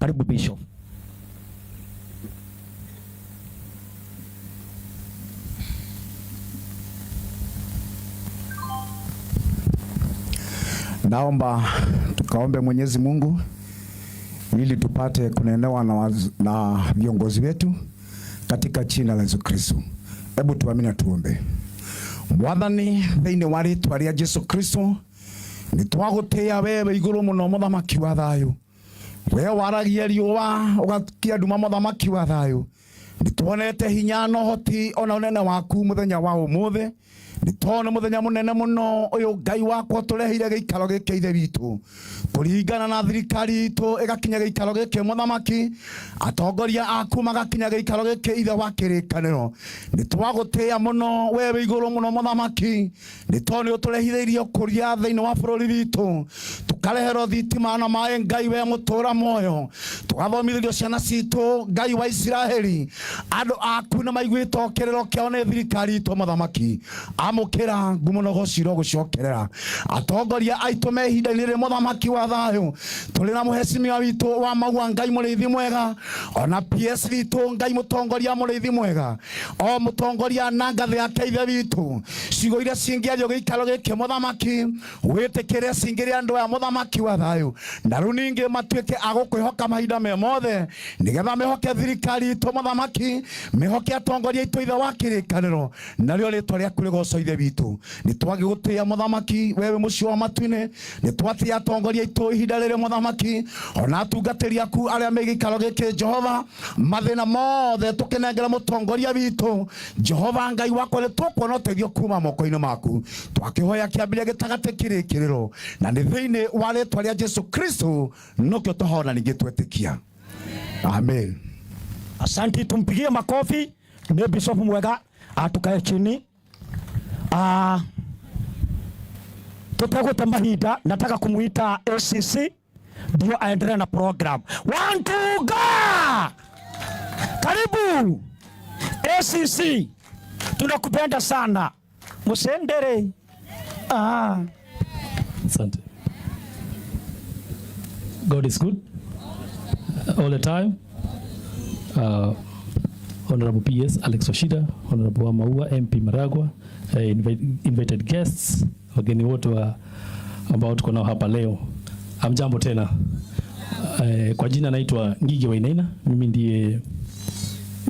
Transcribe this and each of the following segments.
Karibu, Bishop. Naomba tukaombe Mwenyezi Mungu ili tupate kunenewa na viongozi wetu katika jina la Yesu Kristo. Hebu tuamini na tuombe. Mwathani, thĩinĩ wa rĩtwa rĩa Jesu Kristo, nĩ twagũtĩĩa wewe igũrũ mũno, mũthamaki wa thayũ. We waragia riũa ũgakia nduma, mũthamaki wa thayũ. Nĩ tuonete hinya na ũhoti ona ũnene waku mũthenya wa ũmũthĩ. Nĩ tondũ mũthenya mũnene mũno ũyũ, Ngai wakwa, tũreheire gĩikaro gĩkĩ, ithe witũ, kũringana na thirikari itũ ĩgakinya gĩikaro gĩkĩ, mũthamaki, atongoria aku magakinya gĩikaro gĩkĩ, ithe wa kĩrĩkanĩro. Nĩ twagũtĩĩa mũno we wĩ igũrũ mũno, mũthamaki, nĩ tondũ nĩ ũtũrehithĩirie ũkũria thĩinĩ wa bũrũri witũ, tũkareherwo thitima na maĩ, Ngai we mũtũra muoyo, tũgathomithĩrio ciana citũ, Ngai wa Isiraeli. Andũ aku nĩ maiguĩte kĩrĩro kĩao nĩ thirikari itũ, mũthamaki. Amũkĩra ngumo na ũgocirwo gũcokerera atongoria aitũ me ihinda-inĩ rĩrĩ, mũthamaki wa thayũ. Tũrĩ na mũhecimiwa witũ wa Maua, Ngai mũrĩithi mwega, ona PS witũ, Ngai mũtongoria mũrĩithi mwega, o mũtongoria na ngathĩ yake, ithe witũ. Ciugo iria cingĩario gĩikaro gĩkĩ, mũthamaki, wĩtĩkĩre cingĩre andũ aya, mũthamaki wa thayũ, na rĩu ningĩ matuĩke a gũkwĩhoka mahinda me mothe, nĩgetha mehoke thirikari itũ, mũthamaki, mehoke atongoria aitũ, ithe wa kĩrĩkanĩro, narĩo rĩtwa rĩaku rĩgocwo, ithe witũ. Nĩ twagĩgũtĩĩa, mũthamaki, wewe mũciĩ wa matu-inĩ. Nĩ twatĩĩa atongoria aitũ ihinda rĩrĩ, mũthamaki, ona atungatĩri aku arĩa me gĩikaro gĩkĩ, Jehova. Mathĩna mothe tũkĩnengera mũtongoria witũ, Jehova Ngai wakwa, nĩ tũkuona ũteithio kuma moko-inĩ maku. Twakĩhoya kĩambĩrĩria, gĩtagatĩ, kĩrĩkĩrĩro, na nĩ thĩinĩ wa rĩtwa rĩa Jesu Kristo nokĩo tũhona ningĩ twetĩkia. Amen. Asante, tumpigie makofi. Ni Bishop mwega. Atukae chini. Tutegute mahinda, nataka kumuita ACC ndio aendelee na program. One, two, go! Karibu ACC, tunakupenda sana. Musendere. Asante. God is good all the time. Honorable PS Alex Wachira, Honorable Wamaua, MP Maragua, invited guests, wageni wote wa ambao tuko nao hapa leo. Hamjambo tena. Kwa jina naitwa Ngige Wainaina, mimi ndiye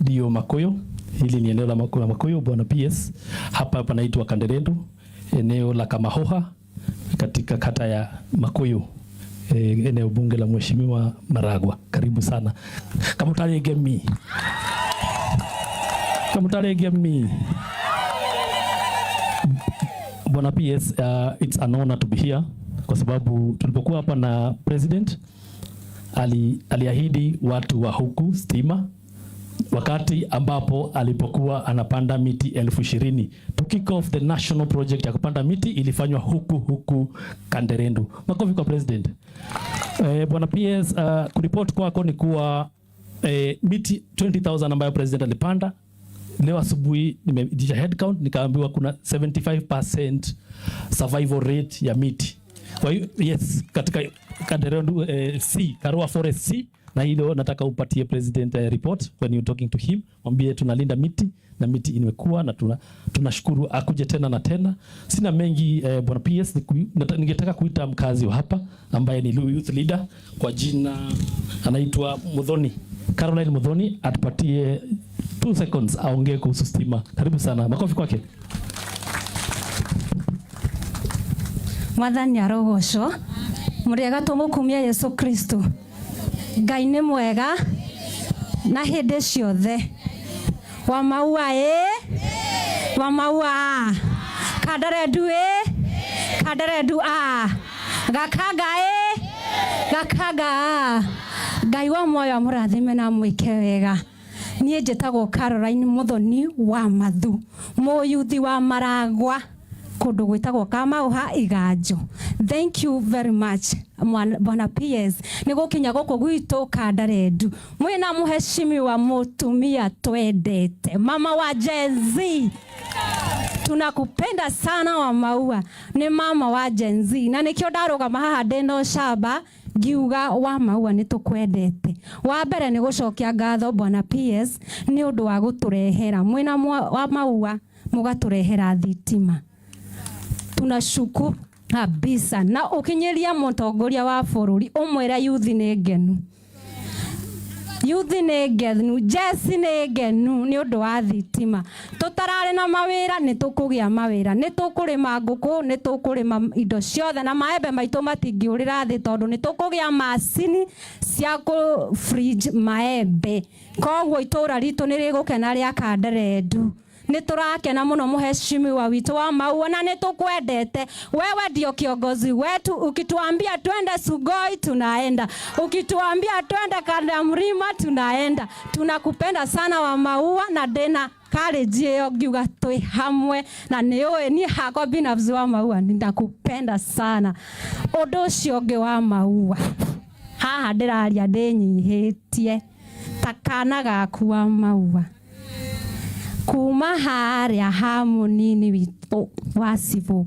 ndio Makoyo. Hili ni eneo la Makoyo, Makoyo bwana PS. Hapa panaitwa Kanderendu, eneo la Kamahoha katika kata ya Makoyo, eneo bunge la Mheshimiwa Maragua. Karibu sana. Kamutare gemi. Kamutare gemi. Bwana PS, it's an honor to be here kwa sababu tulipokuwa hapa na president aliahidi watu wa huku stima wakati ambapo alipokuwa anapanda miti 20,000 to kick off the national project ya kupanda miti ilifanywa huku huku Kanderendu. Makofi kwa president. Bwana PS, kuripoti kwako ni kuwa miti 20,000 ambayo president alipanda leo asubuhi nimeitisha head count, nikaambiwa kuna 75% survival rate ya miti. Kwa hiyo yes, katika Kanderendu C, Karua Forest C, na hilo nataka upatie president report when you talking to him, mwambie tunalinda miti na miti imekuwa na tunashukuru akuje tena na tena. Sina mengi, bwana PS, ningetaka kuita mkazi wa hapa ambaye ni youth leader, kwa jina anaitwa Muthoni, Caroline Muthoni, atupatie 2 seconds aongee kuhusu stima. Karibu sana, makofi kwake. Mwathani arogocwo. Mũrĩega? Tũmũkumia Yesu Kristo. Ngai nĩ mwega na hĩndĩ ciothe. Wa Maua ĩ, wa Maua, Kandarendu ĩ, Kandarendu a, Gakanga ĩ, Gakanga a. Ngai wa muoyo amũrathime na amwĩke wega. Niĩ njĩtagwo Caroline Muthoni wa Mathu, mũyuthi wa Maragwa, kũndũ gwĩtagwo Kamauha Iganjo. Thank you very much, bwana PS, nĩ gũkinya gũkũ gwitũ Kandarendu mwĩna mũheshimiwa mũtumia twendete, mama wa Gen Z. Tunakupenda sana, wa Maua, nĩ mama wa Gen Z, na nĩkĩo ndarũgama haha ndĩna ũcamba. Ngiuga wa Maua nĩ tũkwendete. Wa mbere nĩ gũcokia ngatho bwana PS nĩ ũndũ wa gũtũrehera mwĩna wa Maua, mũgatũrehera thitima. Tunashukuru kabisa, na ũkinyĩria mũtongoria wa bũrũri, ũmwĩre youth nĩ ngenu, youth nĩ ngenu, jesi nĩ ngenu nĩ ũndũ wa thitima. Tũtararĩ na mawĩra, nĩ tũkũgĩa mawĩra, nĩ tũkũrĩma ngũkũ, nĩ tũkũrĩma indo ciothe, na maembe maitũ matingĩũrĩra thĩ tondũ nĩ tũkũgĩa macini cia kũ fridge maembe. Koguo itũra ritũ nĩ rĩgũkena rĩa Kanderendu. Nĩ tũrakena mũno, mũheshimiwa witũ wa Maua, na nĩ tũkwendete. Wewe ndio kiongozi wetu. Ukituambia twende Sugoi, tunaenda. Ukituambia twende kanda mlima, tunaenda. Tunakupenda sana, wa Maua, na ndĩna courage ĩyo ngiuga twĩ hamwe, na nĩ ũĩ niĩ hakwa binafsi, wa Maua, ninakupenda sana. Ũndũ ũcio ũngĩ, wa Maua, haha ndĩraria ndĩnyihĩtie ta kana gaku, wa Maua, kuma harĩa ha mũnini witũ wa cibũ,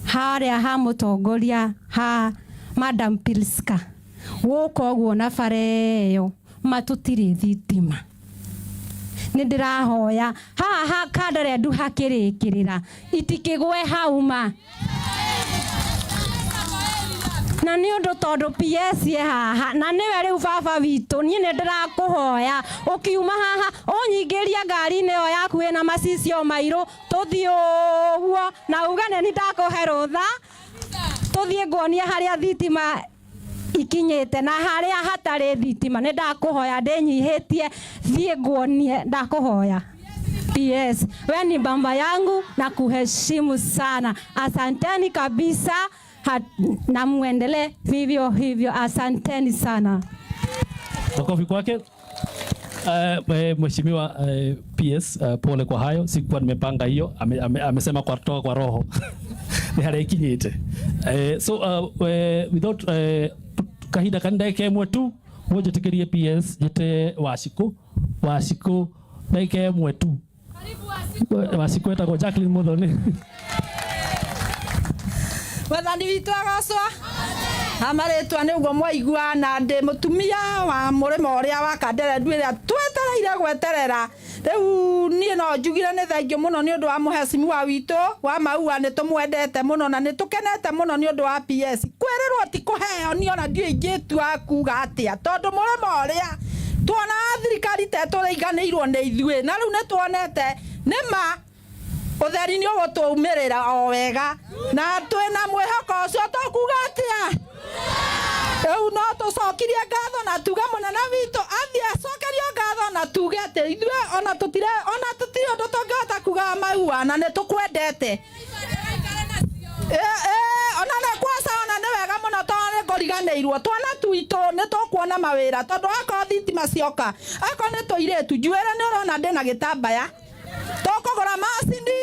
harĩa ha mũtongoria, ha Madam Pilska, gũka ũguo na bara ĩyo matũtirĩ thitima. Nĩ ndĩrahoya haha ha Kanderendu hakĩrĩkĩrĩra itikĩgwe hau ma, na nĩ ũndũ tondũ PS e haha na nĩwe rĩu baba witũ, niĩ nĩ ndĩrakũhoya ũkiuma haha ũnyingĩrie ngari-inĩ ĩyo yaku ĩna macicio mairũ, tũthiĩ ũguo na uge nĩ ndakũhe rũtha, tũthiĩ nguonie harĩa thitima ikinyĩte na harĩa hatarĩ thitima. Nĩ ndakũhoya ndĩnyihĩtie, thiĩ nguonie, ndakũhoya. PS, we ni baba yangu na kuheshimu sana. Asanteni kabisa hat, na muendelee vivyo hivyo. Asanteni sana. Makofi kwake. Mheshimiwa PS, pole kwa hayo, sikuwa nimepanga hiyo. Amesema kwa kutoka kwa roho nĩ harĩa ikinyĩte. So without kahinda kan ndagĩka ĩmwe tu, mũnjĩtĩkĩrie PS njĩte Wacikũ. Wacikũ, ndagĩka ĩmwe tu. Wacikũ etagwo Jacqueline Muthoni. Wathani witũ agocwo. Amarĩtwa nĩ ũguo mwaigua, na ndĩ mũtumia wa mũrĩmo ũrĩa wa Kanderendu ĩrĩa twetereire gweterera. Rĩu niĩ no njugire nĩ thengiũ mũno nĩ ũndũ wa mũhecimiwa witũ wa Maua. Nĩ tũmwendete mũno na nĩ tũkenete mũno nĩ ũndũ wa PS. Kwĩrĩrwo ti kũheo, niĩ ona ndiũĩ ingĩtua kuga atĩa, tondũ mũrĩmo ũrĩa tuonaga thirikari ta ĩtũriganĩirwo nĩ ithuĩ, na rĩu nĩ tuonete nĩ ma ũtheri nĩ ũgũtũumĩrĩra o wega, na twĩna mwĩhoko ũcio. Tũkuga atĩa? Rĩu no tũcokirie ngatho na tuge mũnene witũ athiĩ acokerio ngatho, na tuge atĩ ithuĩ ona tũtirĩ ũndũ tũngĩhota kuga, Maua, na nĩ tũkwendete. Ona nĩ kwaca, ona nĩ wega mũno tondũ nĩ ngũriganĩirwo twana twitũ nĩ tũkuona mawĩra, tondũ akorwo thitima cioka, akorwo nĩ tũirĩtu, njuĩrĩ nĩ ũrona ndĩna gĩtambaya, tũkũgũra macini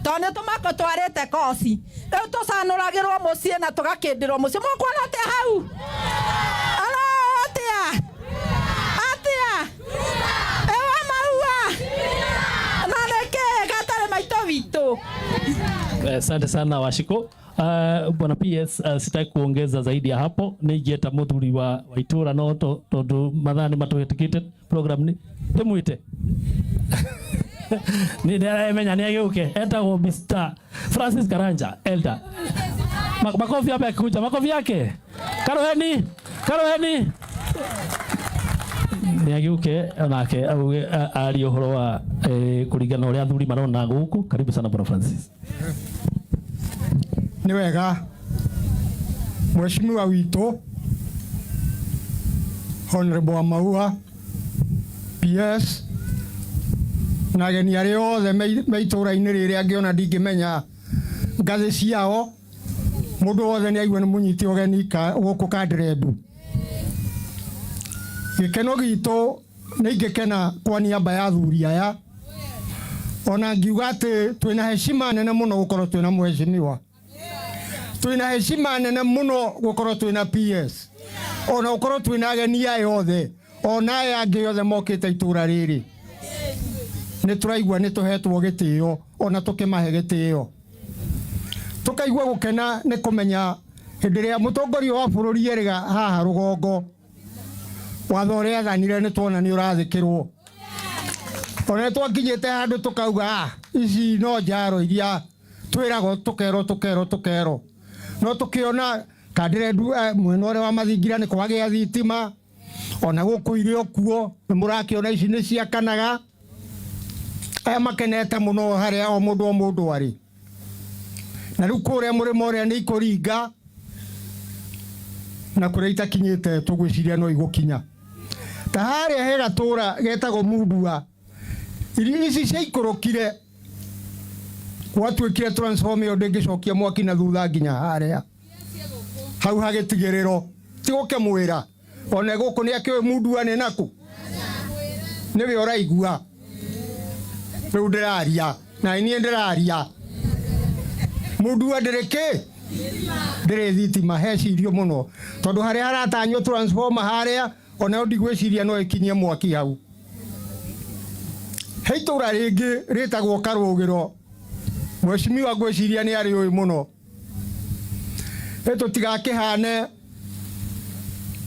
tondũ nĩ tũmako twarĩte koci. Rĩu tũcanũragĩrwo mũciĩ na tũgakĩndĩrwo mũciĩ. Mũkuona atĩa hau? Alo, atĩa atĩa? Ewa Maua, na nĩkĩ gatarĩ maitũ witũ? Asante sana, Washiko. Bwana PS, sitaki kuongeza zaidi ya hapo. Nĩ ingĩeta mũthuri wa itũra, no tondũ mathaa nĩ matũhĩtũkĩte, program nĩ ndĩmwĩte nĩ ndĩremenya nĩ agĩũke. Etagwo Mr. Francis Karanja Elder. Makofi hapa yakikuja, makofi yake. Karoheni, karoheni. Nĩ agĩũke onake auge arie ũhoro wa kũringana na ũrĩa athuri marona gũkũ. Karibu sana, Bwana Francis. Nĩ wega, mheshimiwa witũ Honorable wa Maua, PS, na ageni arĩa othe me itũũra-inĩ rĩrĩ angĩ ona ndingĩmenya ngathĩ ciao, mũndũ wothe nĩ aigua nĩ mũnyite ũgeni gũkũ Kanderendu. Gĩkeno gitũ nĩ ingĩkena kwa niaba ya athuri aya, ona ngiuga atĩ twĩna heshima nene mũno gũkorwo twĩna mheshimiwa, twĩna heshima nene mũno gũkorwo twĩna PS, ona gũkorwo twĩna ageni aya othe, ona aya angĩ othe mokĩte itũra rĩrĩ. Nĩ tũraigua nĩ tũhetwo gĩtĩo, ona tũkĩmahe gĩtĩo, tũkaigua gũkena nĩ kũmenya Hĩndĩ ĩrĩa mũtongoria wa bũrũri erĩga haha rũgongo, watho ũrĩa athanire nĩ tuona nĩ ũrathĩkĩrwo. Ona twakinyĩte handũ tũkauga, "Ah, ici no njaro iria twĩragwo, tũkerwo tũkerwo tũkerwo." No tũkĩona Kanderendu, mwena ũrĩa wa Mathingira nĩ kwagĩa thitima, ona gũkũ irĩ kuo nĩ mũrakĩona ici nĩ ciakanaga. Aya makenete mũno harĩa o mũndũ o mũndũ arĩ. Na rĩu kũrĩa mũrĩmo ũrĩa nĩ ikũringa, na kũrĩa itakinyĩte tũgwĩciria no igũkinya. Ta harĩa he gatũra getagwo Mundua, irio ici ciaikũrũkire, gwatuĩkire transformer ĩyo ndĩngĩcokia mwaki na thutha nginya harĩa hau hagĩtigĩrĩrwo. Ti gũkĩmwĩra ona gũkũ nĩ akĩũĩ Mundua nĩ naku, nĩwe ũraigua rĩu ndĩraria na niĩ ndĩraria. Mundua ndĩrĩ kĩ? Ndĩrĩ thitima. Hecirio mũno tondũ harĩa haratanywo transformer harĩa, onayo ndigwĩciria no ĩkinyie mwaki hau. He itũra rĩngĩ rĩtagwo Karũgĩro, mheshimiwa ngwĩciria nĩ arĩ ũĩ mũno. Ĩ tũtigakĩhane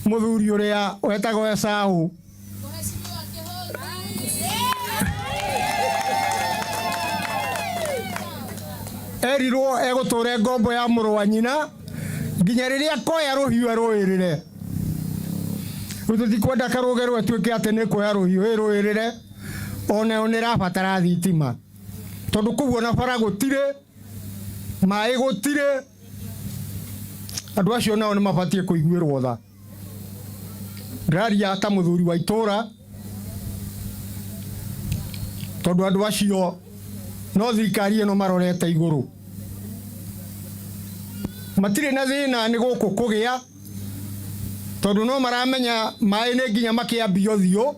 mũthuri ũrĩa wetagwo Esau. Erirwo egũtũra ngombo ya mũrũ wa nyina nginya rĩrĩa akoya rũhiũ arũĩrĩre. Rĩu tũtikwenda Karũgĩro ĩtuĩke atĩ nĩ kuoya rũhiũ ĩrũĩrĩre, onayo nĩ ĩrabatara thitima, tondũ kũu ona bara gũtirĩ, maĩ gũtirĩ. Andũ acio nao nĩ mabatiĩ kũiguĩrwo tha. Ndĩraria ta mũthuri wa itũra, tondũ andũ acio no thirikari ĩno marorete igũrũ, matirĩ na thĩna nĩ gũkũ kũgĩa, tondũ no maramenya maĩ nĩ nginya makĩambio thiũ,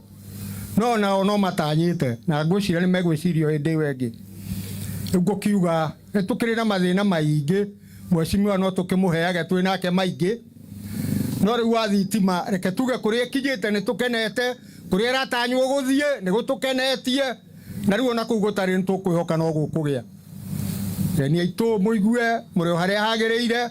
no nao no matanyĩte, na ngwĩciria nĩ megwĩcirio hĩndĩ ĩyo ĩngĩ. Rĩu ngũkiuga nĩ tũkĩrĩ na mathĩna maingĩ, mheshimiwa no tũkĩmũheage twĩ nake maingĩ, no rĩu wa thitima reke tuge kũrĩa ĩkinyĩte nĩ tũkenete, kũrĩa ĩratanywo gũthiĩ nĩ gũtũkenetie, na rĩu ona kũu gũtarĩ nĩ tũkwĩhoka no gũkũgĩa. Geni aitũ mũigue mũrĩ o harĩa hagĩrĩire,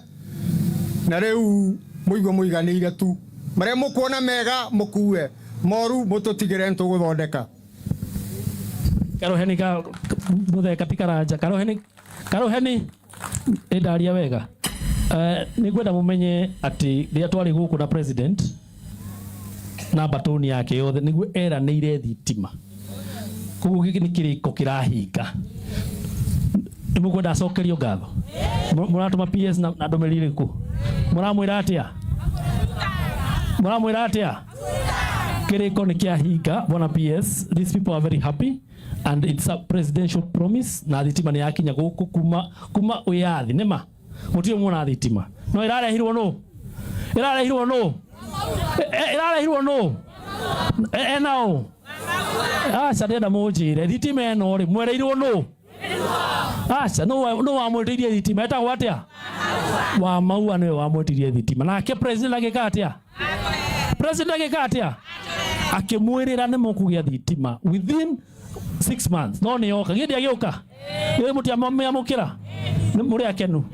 na rĩu mũigue mũiganĩire tu. Marĩa mũkuona mega mũkue, moru mũtũtigĩre nĩ tũgũthondeka. Karoheni ka mutheka ti karanja. Karoheni, Karoheni, nĩ ndaria wega. Nĩ ngwenda mũmenye atĩ rĩrĩa twarĩ gũkũ na president na mbatũni yake yothe, nĩguo eranĩire thitima. Koguo gĩkĩ nĩ kĩrĩko kĩrahinga. Nĩ mũkwenda acokerio ngatho? Mũratũma PS na ndũmĩrĩri ĩrĩkũ? Mũramwĩra atĩa? Mũramwĩra atĩa? Kĩrĩko nĩ kĩahinga, bwana PS. These people are very happy and it's a presidential promise, na thitima nĩ yakinya gũkũ kuma wĩyathi. Nĩma mũtirĩ muona thitima, no ĩrarehirwo nũ? Ĩrarehirwo nũ? Ĩrarehirwo nũ? Ena ũ? Aca, ndĩrenda mũnjĩre thitima ĩno rĩ, mwereirwo nũ? Aca, nũ wamwĩtĩirie thitima? Etagwo atĩa? Wa Maua nĩwe wamwĩtirie thitima. Nake president agĩka atĩa? President agĩka atĩa? Akĩmwĩrĩra nĩ mũkũgĩa thitima within 6 months, no nĩ yoka gĩndĩ agĩũka ĩ mũtiamĩamũkĩra mũrĩ akenu.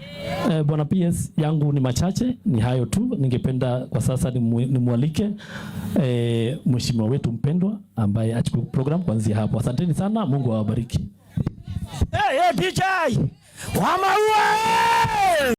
Bwana PS, yangu ni machache, ni hayo tu. Ningependa kwa sasa nimwalike mheshimiwa wetu mpendwa ambaye achukue program kuanzia hapo. Asanteni sana, Mungu awabariki. Hey, hey, DJ wa Maua!